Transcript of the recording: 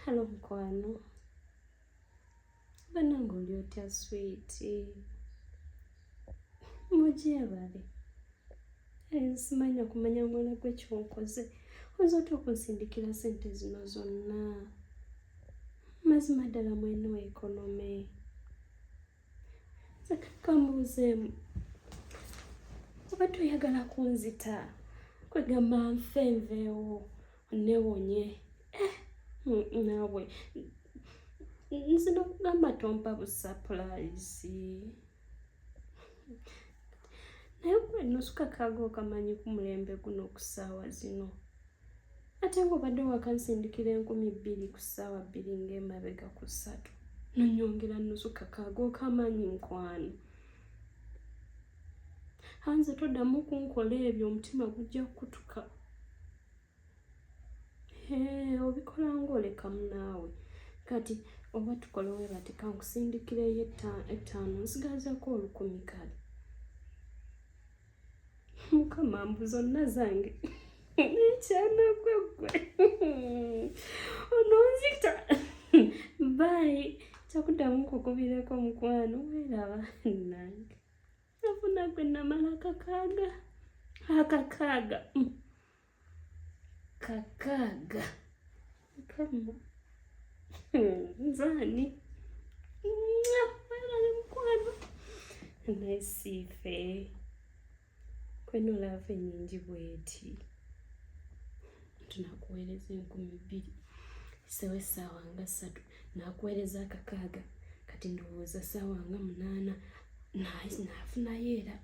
Halo mukwano, banange oli otya swiiti? Mugyebale. Simanya kumanya mwana gwe kyonkoze, oyinza otya okunsindikira sente zino zonna? Mazima ddala mwene ekonome. Kambuuzeemu, obadde oyagala kunzita? Kwegamba nfe nveewo newonye? Eh, naawe nze nokugamba tompa busapulayizi, naye gwe nosuka kaaga okamanyi ku mulembe guno ku ssaawa zino, ate ng'obadde wakansindikira 2000 ku ssaawa 2 ng'emabega ku 3, nonyongera nusu kakaaga. Okamanyi nkwano, hanze toddamu kunkola ebyo, omutima gujja kukutuka. Obikola ng'oleka munaawe. Kati oba tukole we bati, kankusindikireyo 5, nsigazaako 1000. Kale Mukama, mbu zonna zange, ekyana gwe gwe ononzita. Bye, kyakuddamu nkukubireko mukwano. Weeraba nange afuna gwe namala kakaaga, akakaaga, kakaaga. Mukama, nzaani? Weerale mukwano. Nesiife kweno love enyingi bweti, tunakuweereza 2000, sewa essaawa nga 3 nakuweereza akakaaga. Kati ndowooza ssaawa nga 8 naafunayo era.